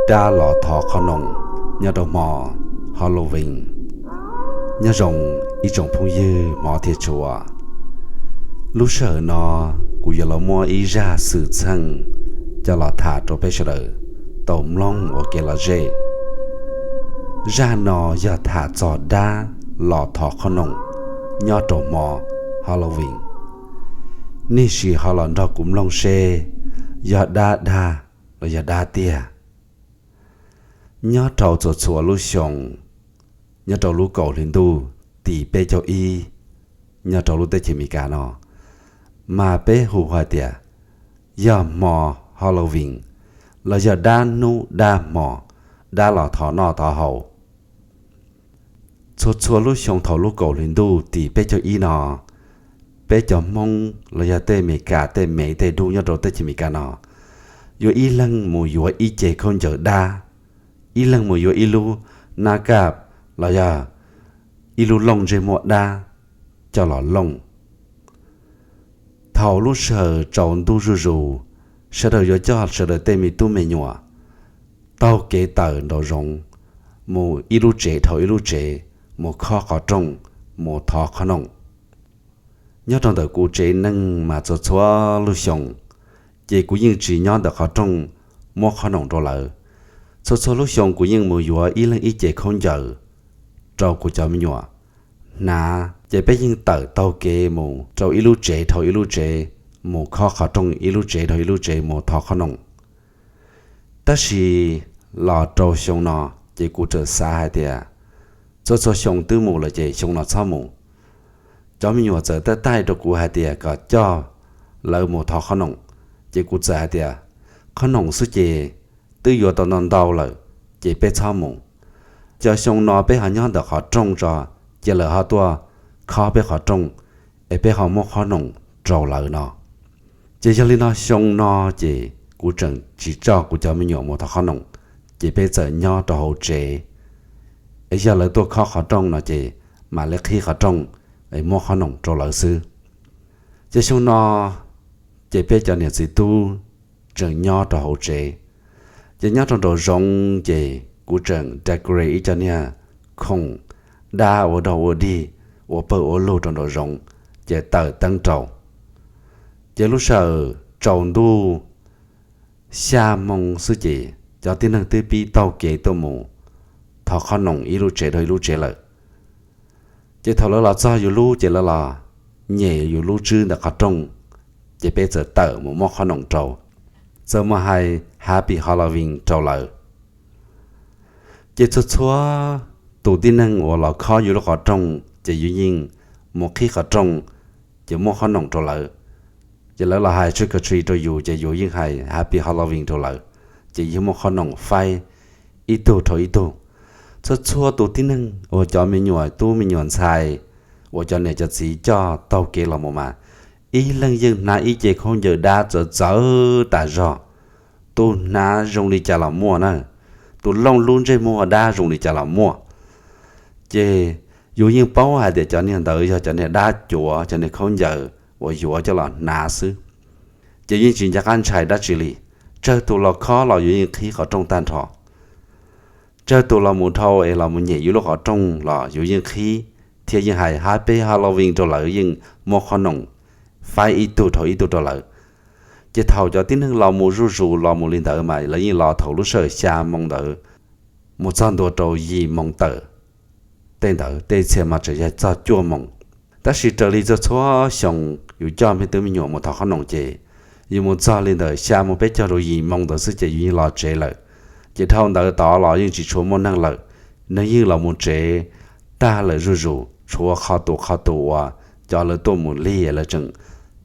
Dab los thov qhob noom nyob rau hmo Halloween. Nyob zoo ib tsoom phooj ywg hmov thiab tshua. Lub sij hawm no kuv yuav los muab ib zaj xwm txheej coj los tham rau peb sawv daws tau mloog ua kev lom zem. Zaj no yog tham txog dab los thov qhob noom nyob rau hmo Halloween. Nej sim ho los nrog kuv mloog seb yog dab dag los yog dab tiag. Nyob rau txhua txhua lub xyoo, nyob rau lub kaum hli ntuj tim peb caug ib nyob rau lub teb chaws Amelikas no, mas peb hu hais tias yog hmo Halloween los yog dab hnub dab hmo, dab los thov noj thov haus. Txhua txhua lub xyoo thaum lub kaum hli ntuj tim peb caug ib no, peb cov Hmoob los yog tej Amelikas tej Mev tej Dub nyob rau teb chaws Amelikas no yuav ib leeg mus yuav ib ce khaub ncaws dab, ib leeg mus yuav ib lub nab kaj los yog ib lub looj ntsej muag dab coj los looj. Thaum lub sij hawm tsaus ntuj zuj zus, sawv daws yuav coj sawv daws tej me tub me nyuam taug kev tawm nraum zoov mus ib lub tsev dhau ib lub tsev mus khob qhov rooj, mus thov qhob noom. Nyob rau ntawm kuv tsev neeg mas txhua txhua lub xyoo ces kuv yeej tsis nyob ntawm qhov rooj muab qhob noom rau lawv. Txhua txhua lub xyoo kuv yeej mus yuav ib leeg ib ce khaub ncaws rau kuv cov me nyuam hnav, ces peb yeej tawm taug kev mus rau ib lub tsev dhau ib lub tsev mus khob qhov rooj, ib lub tsev dhau ib lub tsev mus thov qhob noom. Tab sis los rau xyoo no ces kuv txawm xav hais tias txhua txhua xyoo twb mus lawm ces xyoo no txhob mus. Cov me nyuam txawm taij taij rau kuv hais tias kom coj lawv mus thov qhob noom, ces kuv txawm hais tias qhob noom xwb ces twb yuav tau ntau ntau lawm, ces peb txhob mus. Cov xyoo no peb ho nyob ntawm qhov rooj tso, ces lawv ho tuaj khob peb qhov rooj, es peb ho muab qhob noom rau lawv no. Ces yog li no xyoo no ces kuv tseem tsis coj kuv cov me nyuam mus thov qhob noom, ces peb txawm nyob rau hauv tsev. Es yog lawv tuaj khob qhov rooj no ces mam li qhib qhov rooj es muab qhob noom rau lawv xwb. Ces xyoo no ces peb cov niam txiv tub tseem nyob rau hauv tsev. Ces nyob rau nraum zoov ces kuv tseem decorate ib co niag khoom dab ua dog ua dig, ua pawg ua lug rau nraum zoov, ces tawm teeb rau. Ces lub sij hawm tsaus ntuj xya moo xwb ces cov tib neeg twb pib taug kev tuaj mus thov qhob noom ib lub tsev dhau ib lub tsev lawm. Ces thaum lawv los txog yus lub ces lawv los nyem yus lub tswb ntawm qhov rooj, ces peb txawm tawm mus muab qhob noom rau, txawm mus hais Happy Halloween rau lawv. Ces txhua txhua tus tib neeg uas los khob yus lub qhov rooj ces yus yeej mus qhib qhov rooj, ces muab qhob noom rau lawv. Ces lawv los hais trick or treat rau yus ces yus yeej hais Happy Halloween rau lawv, ces yus muab qhob noom faib ib tug dhau ib tug. Txhua txhua tus tib neeg uas cov me nyuam tub me nyuam ntxhais uas cov niam cov txiv coj taug kev los mus mas ib leeg yeej hnav ib ce khaub ncaws dab txawv txawv tas zog. Tus hnav zoo li cas los muaj na, tus looj lub ntsej muag dab zoo li cas los muaj. Ces yus yeej paub hais tias cov niag ntawd yog cov niag dab cuav, cov niag khaub ncaws uas yuav coj los hnav xwb. Ces yeej tsis nco qab ntshai dab tsi li. Tsawg tus los khob los yus yeej qhib qhov rooj tag nrho. Tsawg tus los mus dhau es los mus nyem yus lub qhov rooj los yus yeej qhib thiab yeej hais Happy Halloween rau lawv, yeej muab qhob noom faib ib tug dhau ib tug rau lawv. Ces thaum cov tib neeg los mus zuj zus los mus li ntawd mas lawv yeej los thaum lub sij hawm xya moo ntawd mus txog ntua rau yim moo tawm. Tej ntawd tej txhia mas tseem yog txog cuaj moo. Tab sis raws li txhua txhua xyoo yus coj me tub me nyuam mus thov qhob noom ces yus mus txog li ntawm xya moo peb caug rau yim moo ntawd xwb ces yus yeej los tsev lawm. Ces dhau ntawd tod los yeej tsis tshua muaj neeg lawm, neeg yeej los mus tsev tag lawm zuj zus, tshuav qhov tus qhov tus uas cov lawv tuaj mus lig lawv tseem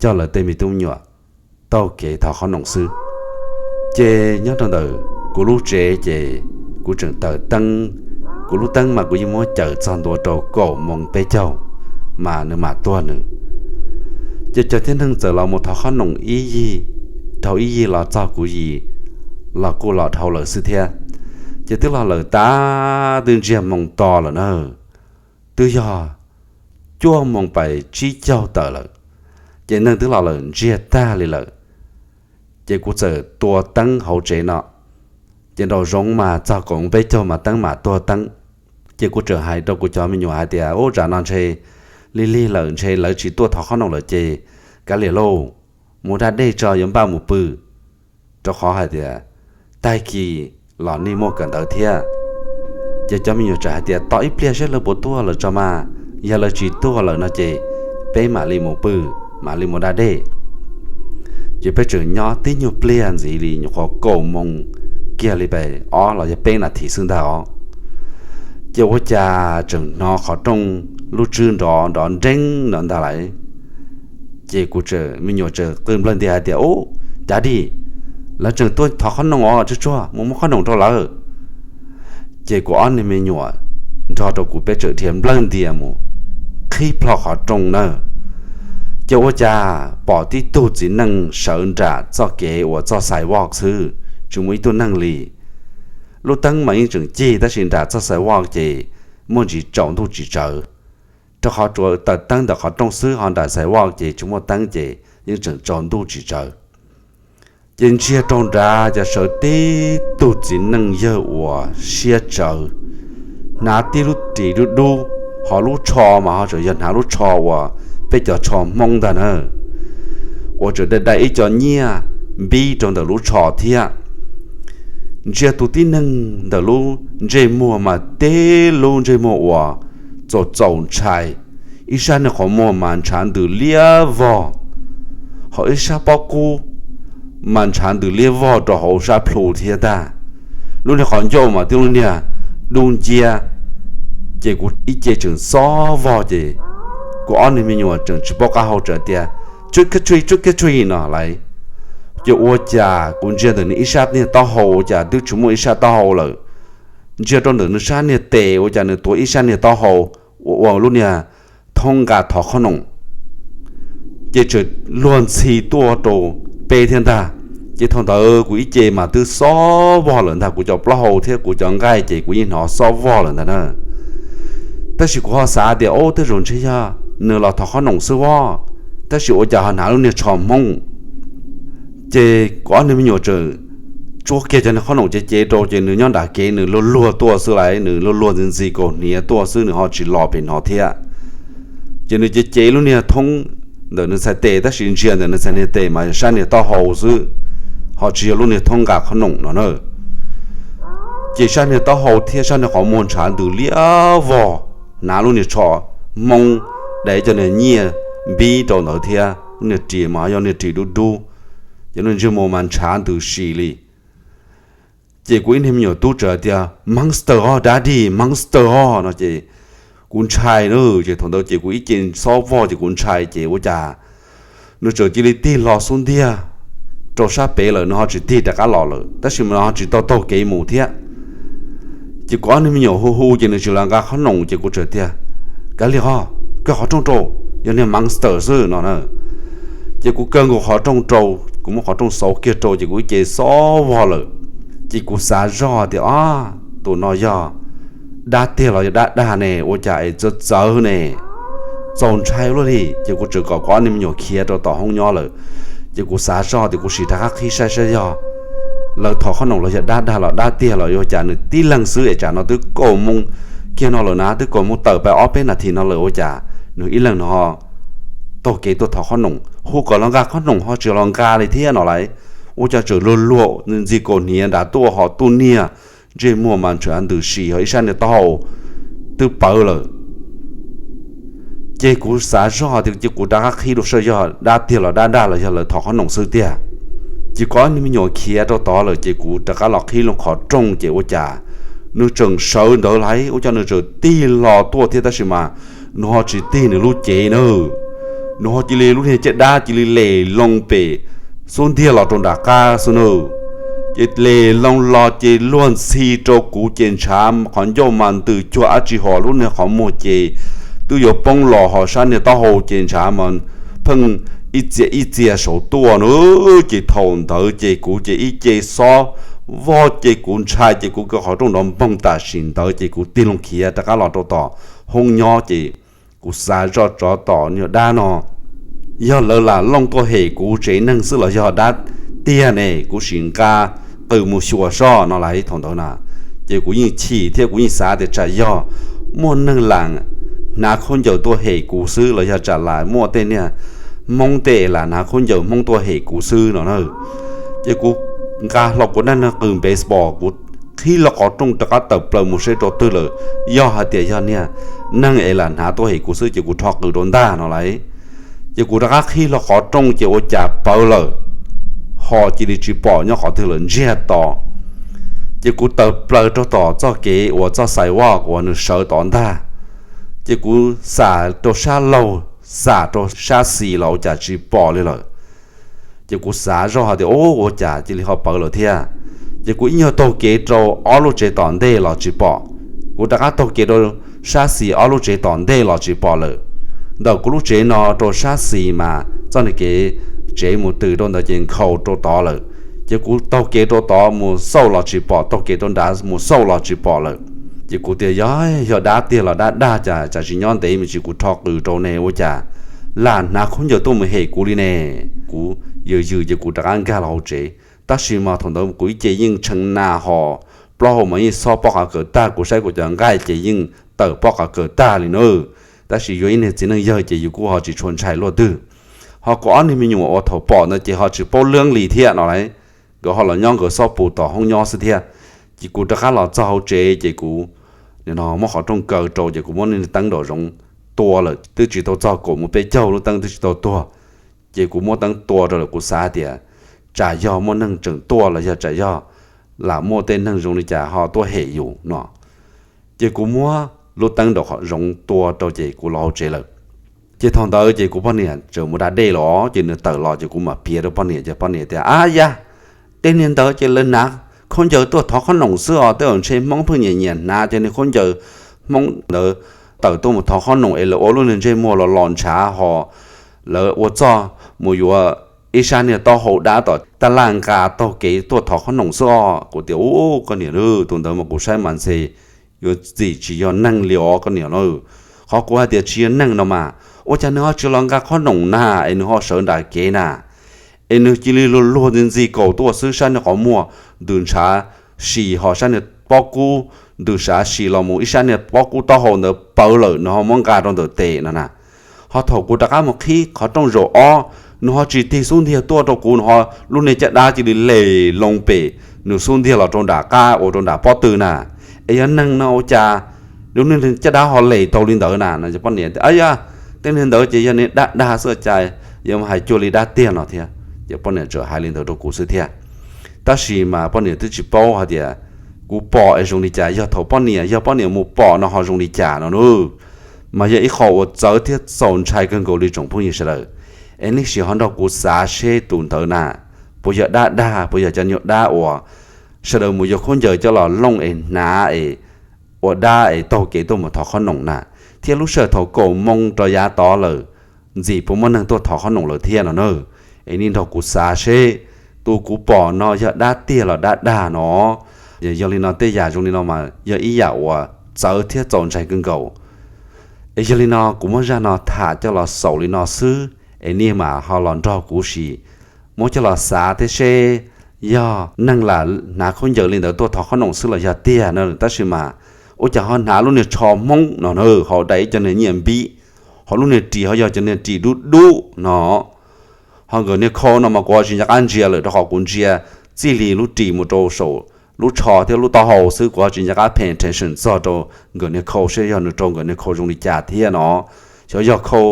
coj lawv tej me tub me nyuam taug kev thov qhob noom xwb. Ces nyob rau ntawm kuv lub tsev ces kuv tseem tawm teeb. Kuv lub teeb mas kuv yeej muab cawm txog ntua rau kaum moo peb caug mas nws mam tuag nws. Ces cov tib neeg txawm los mus thov qhob noom ib yig dhau ib yig los txog kuv yim los kuj los dhau lawm xwb thiab. Ces twb los lawm tas, twb ntsiag moo to lawm na, twb yog cuaj moo pais tsib caug tawm lawm. Ces neeg twb los lawm ntsiag tag li lawm. Ces kuv txawm tua teeb hauv tsev no, Ces nraum zoov mas txog kaum moos peb caug mas teeb mam tuag teeb. Ces kuv tseem hais rau kuv cov me nyuam hais tias, Ub, tsam no ntshe lig lig lawm, ntshe lawv tsis tuaj thov qhob noom lawm ces kav liam lauj, mus da dej tso yuav npaj mus pw, rau qhov hais tias tag kis los nej muaj kawm ntawv thiab. Ces cov me nyuam tseem hais tias, Tos ib pliag saib lawv puas tuaj lawm tso mas, yog lawv tsis tuaj lawm no ces peb mam li mus pw, mam li mus da dej. Ces peb tseem nyob tib nyuag pliag ntxiv li, nyuam qhuav kaum moos kiag li pes ob los yog peb nas this xwb ntag os. Ces ua cas tseem hnov qhov rooj lub tswb nrov nrov nreeb no ntag lauj. Ces kuv tseem, me nyuam tseem qw nplawg ntias hais tias, Ub, cav di, lawv tseem tuaj thov qhob noom os, tsuag tsuag mus muab qhob noom rau lawv. Ces kuv ob niag me nyuam nrog rau kuv peb tseem dhia nplawg ntias mus qhib plho qhov rooj na. Ces ua cas pom tib tug txiv neej sawv nram txoj kev uas txoj sidewalk xwb, tsis muaj ib tug neeg li. Lub teeb mas yeej tseem cig tab sis nram txoj sidewalk ces muaj ntsis tsaus ntuj tsis tsawv, rau qhov tsuas taws teeb ntawm qhov rooj xwb, ho nram sidewalk ces tsis muaj teeb ces yeej tseem tsaus ntuj tsis tsawv. Ces ntsia rau nrad cas sawv tib tug txiv neej yawg uas siab tsawv, hnav tib lub ris dub dub, ho lub tsho mas ho tseem yog hnav lub tsho uas peb cov tsho Hmoob ntag na, uas tseem dai dai ib co nyiaj npib rau ntawm lub tsho thiab. Ntsia tus tib neeg ntawm lub ntsej muag mas teb lub ntsej muag uas txaus txaus ntshai, ib sab niag qhov muag mas ntshav ntws liab vog, ho ib sab pob kub mas ntshav ntws liab vog rau hauv sab plhu thiab ntag. Lub niag qhov ncauj mas tib lub niag dub nciab. Ces kuv ib ce tseem xob vog ces kuv ob niag me nyuam tseem tsis paub qab hau tseem tias, Trick or treat, trick or treat no lauj. Ces ua cas kuv ntsia ntawm nws ib sab niag taub hau ua cas twb tsis muaj ib sab taub hau lawm. Ntsia rau ntawm nws sab niag tes ua cas nws tuav ib sab niag taub hau ua ua lub niag thoob nqa thov qhob noom, ces tseem luag ntxhi tuaj rau peb thiab ntag. Ces thaum ntawd kuv ib ce mas twb xob vog lawm ntag, kuv cov plaub hau thiab kuv cov nqaij ces kuv yeej hnov xob vog lawm ntag na. Tab sis kuv ho xav tias, Ub, tej zaum ntshe yog nws los thov qhob noom xwb vog, tab sis ua cas ho hnav lub niag tsho Hmoob. Ces kuv ob niag me nyuam tseem tsuab kiag cov niag qhob noom cev cev rau ces nws nyob nram kev nws luag luag tuaj xwb lauj, nws luag luag ntxhi ntxhi kaus hniav tuaj xwb, nws ho tsis los pem no thiab. Ces nws cev cev lub niag thoob ntawm nws txhais tes tab sis ntsia ntawm nws txhais niag tes mas sab niag taub hau xwb, ho tsis yog lub niag thoob nqa qhob noom no na. Ces sab niag taub hau thiab sab niag qhov muag ntshav ntws liab vog, hnav lub niag tsho Hmoob, dai cov niag nyiaj npib rau ntawd thiab, lub niag ris mas yog niag ris dub dub, ces lub ntsej muag mas ntshav ntws si li. Ces kuv ib niag me nyuam tub txawm tias, Monster os daddy, monster os no ces kuv ntshai na. Ces thaum ntawd ces kuv ib ce xob vog ces kuv ntshai ces ua cas nws txawm cia li tig hlo xub ntiag rau sab pem lawm, nws ho tsis tig rov qab los lawm, tab sis mas nws ho tsis tau taug kev mus thiab. Ces kuv ob niag me nyuam hu hu ces nws tsis los nqa qhob noom ces kuv txawm tias, Kav liam os, kaw qhov rooj rau, yog niag monster xwb no na. Ces kuv kaw nkaus qhov rooj rau, kuv muab qhov rooj xauv kiag rau ces kuv ib ce xob vog lawm. Ces kuv xav zoj tias, Ob, tus no yog dab tiag los yog dab dag ne, ua cas es txawv txawv ne, txaus ntshai ua luaj li. Ces kuv txawm kom kuv ob niag me nyuam khiav rau tom hoob nyob lawm. Ces kuv xav zoj tias kuv sim rov qab qhib saib saib yog lawv thov qhob noom los yog dab dag los dab tiag los ua cas nws tib leeg xwb es tsam no twb kaum moos kiag no lawm na, twb kaum moos tawm pais ob peb nas this no lawm ua cas nws ib leeg no taug kev tuaj thov qhob noom, hu kom los nqa qhob noom ho tsis los nqa li thiab no lauj. Ua cas tseem luag luag ntxhi kaus hniav nrad tuaj ho tuaj niag ntsej muag mas ntshav ntws si ho ib sab niag taub hau twb pawv lawm. Ces kuv xav zoj tias cia kuv rov qab qhib rau saib yog dab tiag los dab dag los yog lawv thov qhob noom xwb tiag. Ces kuv ob niag me nyuam khiav rau tod lawm ces kuv rov qab los qhib loo qhov rooj ces ua cas nws tseem sawv ntawd lauj, ua cas nws tseem tig hlo tuaj thiab tab sis mas nws ho tsis tig nws lub cev na. Nws ho cia li lub niag caj dab cia li les loo pem xub ntiag los rau nram qab xwb na. Ces les loo los ces luag ntxhi rau kuv ces ntshav qhov ncauj mas ntws cuag dab tsi ho lub niag qhov muag ces twb yuav poob los ho sab niag taub hau ces ntshav mas pheej ib txia ib txia saud tuaj na. Ces thaum ntawd ces kuv ces ib ce xob vog ces kuv ntshai ces kuv kaw qhov rooj nrov npoog tam sim ntawd ces kuv tig loo khiav rov qab los rau tom hoob nyob ces kuv xav zoj tsov tom niag dab no, yog lawv lam looj tuaj hem kuv tsev neeg xwb los yog dab tiag ne, kuv sim nqa qw mus xyuas soj no lauj thaum ntawd na. Ces kuv yeej chim thiab kuv yeej xav tias tsam yog muaj neeg lam hnav khaub ncaws tuaj hem kuv xwb los yog tsam lam muaj tej niag Hmoob tej lam hnav khaub ncaws Hmoob tuaj hem kuv xwb no na. Ces kuv nqa hlo kuv daim nag qws baseball, kuv qhib hlo qhov rooj rov qab tawm plaws mus seb rau twg lawm. Yog hais tias yog niag neeg es lam hnav tuaj hem kuv xwb ces kuv rho qws rau ntag no lauj. Ces kuv rov qab qhib hlo qhov rooj ces ua cas pawv lawm, ho cia li tsis pom nyob qhov twg lawm, ntsiag to. Ces kuv tawm plaws rau tom txoj kev uas txoj sidewalk uas nws sawv tod ntag. Ces kuv xam rau sab laug, xam rau sab xis los ua cas tsis pom li lawm. Ces kuv xav zoj hais tias, Ub, ua cas cia li ho pawv lawm thiab? Ces kuv ib nyuag taug kev rau ob lub tsev tom ntej los tsis pom. Kuv rov qab taug kev rau sab xis ob lub tsev tom ntej los tsis pom lawm. Ntawm kuv lub tsev no rau sab xis mas txoj niag kev tsev mus tws rau ntawd ces nkhaus rau tod lawm. Ces kuv taug kev rau tod mus xauj los tsis pom, taug kev rau nrad mus xauj los tsis pom lawm. Ces kuv tias, Yog, yog dab tiag los dab dag, cas tsis nyob ntev me ntsis kuv rho qws rau ne, ua cas lam hnav khaub ncaws tuaj mus hem kuv li ne? Kuv yws yws ces kuv rov qab nkag los hauv tsev. Tab sis mas thaum ntawd kuv ib ce yeej tshee na ho, plaub hau mas yeej xob pob qav kawm tag, kuv saib kuv cov nqaij ces yeej tawm pob qav kawm tag li na. Tab sis yuav ib niag txiv neej yawg ces yus kuj ho tsis tshua ntshai luaj twg. Ho kuv ob niag me nyuam uas thaum pom ntawd ces ho tsis paub leeb li thiab no lauj. Nkawd ho los nyob nkawd xob pus tom hoob nyob xwb thiab. Ces kuv rov qab los txog hauv tsev ces kuv nim no muab qhov rooj kaw rau ces kuv muab niag teeb nraum zoov tua lawm, twb tsis tau txog kaum mus peb caug, lub teeb twb tsis tau tuag. Ces kuv muab teeb tua rau lawm, kuv xav tias tsam yog muaj neeg tseem tuaj los yog tsam yog lam muaj tej neeg zoo li cas ho tuaj hem yus no. Ces kuv muab lub teeb nraum zoov tua rau ces kuv los hauv tsev lawm. Ces thaum ntawd ces kuv poj niam tseem mus da dej los, ces nws tawm los ces kuv mam piav rau poj niam, ces poj niam tias, Ab yas, tej niag ntawd ces lawv hnav khaub ncaws tuaj thov qhob noom xwb os, tej zaum ntshe Hmoob pheej nyiam nyiam hnav cov niag khaub ncaws Hmoob ntawd tawm tuaj mus thov qhob noom es lawv ua lub niag ntsej muag los los ntshav ho lawv ua txuj mus yuav ib sab niag taub hau dab tom tab laj nqa taug kev tuaj thov qhob noom xwb os. Kuv tias, Ub, koj niam, tus ntawd mas kuv saib mas ntshe yuav txim tsis yog neeg li os koj niam na. Qhov kuv hais tias tsis yog neeg no mas ua cas nws ho tsis los nqa qhob noom na, es nws ho sawv nram kev na, es nws cia li luag luag ntxi ntxi kaus tuaj xwb, sab niag qhov muag ntws ntshav si ho sab niag pob kub ntws ntshav si los mus ib sab niag pob kub taub hau ntawd pawv lawm, nws ho muab nqa rau ntawm tes no na. Ho thaum kuv rov qab mus qhib qhov rooj zaum ob, nws ho tsis tig xub ntiag tuaj rau kuv, nws ho lub niag caj dab cia li les loo pem nws xub ntiag los rau nram qab ua rau nram pob tw na. Es yog neeg no ua cas lub niag caj dab ho les tau li ntawd na no? Poj niam tias, Ab yas, tej niag ntawd ces yog niag dab dag xwb cas, yuav mus hais cuag li dab tiag no thiab. Ces poj niam txawm hais li ntawd rau kuv xwb thiab. Tab sis mas poj niam twb tsis paub hais tias kuv pom es zoo li cas, yog thaum poj niam, yog poj niam mus pom no ho zoo li cas no na. Mas yog ib qho uas txawv thiab txaus ntshai kawg nkaus li tsoom phooj ywg sawv daws. Es nej sim ho nrog kuv xav seb tus ntawd na puas yog dab dag, puas yog cov nyuag dab uas sawv daws mus yuav khaub ncaws coj los looj es hnav es ua dab es taug kev tuaj mus thov qhob noom na, thiab lub sij hawm thaum kaum moo rov yav tod lawm, ntxim puas muaj neeg tuaj thov qhob noom lawm thiab no na. Es nej nrog kuv xav seb tus kuv pom no yog dab tiag los dab dag no. Yog li no tej yam zoo li no mas yog ib yam uas txawv thiab txaus ntshai kawg nkaus. Es yog li no kuv muab zaj no tham coj los xaus li no xwb, es nej mam ho los nrog kuv sim muab coj los xav thiab seb yog neeg lam hnav khaub ncaws li ntawd tuaj thov qhob noom xwb los yog tiag na. Tab sis mas ua cas ho hnav lub niag tsho Hmoob no na, ho dai ib co niag nyiaj npib, ho lub niag ris ho yog cov niag ris dub dub no. Ho nkawd niag khau no mas kuv ho tsis nco qab ntsia lawm, rau qhov kuv ntsia txij li lub ris mus rau saum lub tsho thiab lub taub hau xwb, kuv ho tsis nco qab pay attention txog rau nkawd niag khau seb yog nws rau nkawd niag khau zoo li cas thiab no. Xyov yog khau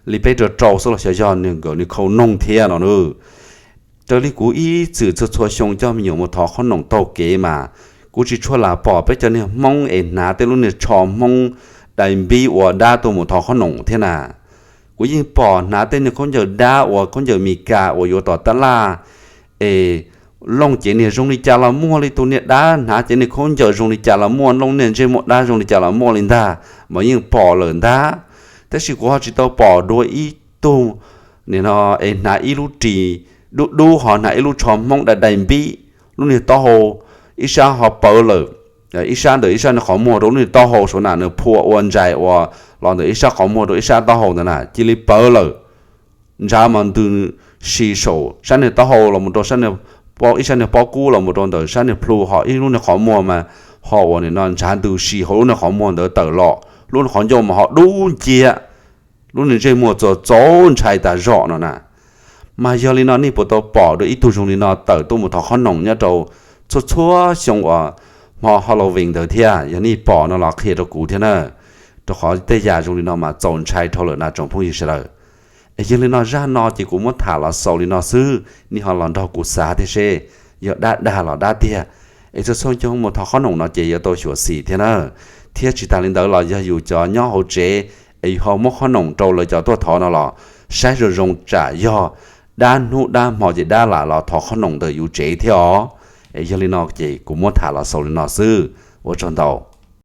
li peb rau rau xwb los xyov yog nkawd niag khau noog thiab no na. Raws li kuv ib txwm txhua txhua xyoo coj me nyuam mus thov qhob noom taug kev mas kuv tsis tshua lam pom peb cov niag Hmoob es hnav tej lub niag tsho Hmoob dai npib ua dab tuaj mus thov qhob noom thiab na. Kuv yeej pom hnav tej niag khaub ncaws dab uas khaub ncaws Meskas uas yuav tom tab laj es looj cev niag zoo li cas los muaj li, tus niag dab hnav cev niag khaub ncaws zoo li cas los muaj, looj niag ntsej muag dab zoo li cas los muaj li ntag, mas yeej pom lawm ntag. Tab sis kuv ho tsis tau pom dua ib tug nim no es hnav ib lub ris dub dub ho hnav ib lub tsho Hmoob dai dai npib, lub niag taub hau ib sab ho pawv lawm, ib sab ntawm ib sab niag qhov muag rau lub niag taub hau saum na, nws phua ua ntsais uas los ntawm ib sab qhov muag rau ib sab taub hau ntawd na cia li pawv lawm. Ntshav mas ntws si saum sab niag taub hau los mus rau sab niag ib sab niag pob kub los mus rau ntawm sab niag plhu, ho ib lub niag qhov muag mas ho uas nim no ntshav ntws si hauv lub niag qhov muag ntawd tawm los, lub niag qhov ncauj mas ho dub nciab, lub niag ntsej muag txaus txaus ntshai tas zog no na. Mas yog li no nej puas tau pom dua ib tug zoo li no tawm tuaj mus thov qhob noom nyob rau txhua txhua xyoo uas hmo Halloween ntawd thiab? Yog nej pom no los qhia rau kuv thiab na, rau qhov tej yam zoo li no mas txaus ntshai dhau lawm na tsoom phooj ywg sawv daws. Es yog li no zaj no ces kuv muab tham los xaus li no xwb, nej ho los nrog kuv xav thiab seb yog dab dag los dab tiag. Es txhua txhua xyoo mus thov qhob noom no ces yuav tau xyuam xim thiab na. Thiab tsis tas li ntawd los yog yus cov nyob hauv tsev es yus ho muab qhob noom rau lawv cov tuaj thov no los saib zoo zoo tsam yog dab hnub dab hmo ces dab lam los thov qhob noom ntawm yus tsev thiab os. Es yog li no ces kuv muab tham los xaus li no xwb, ua tsaug ntau.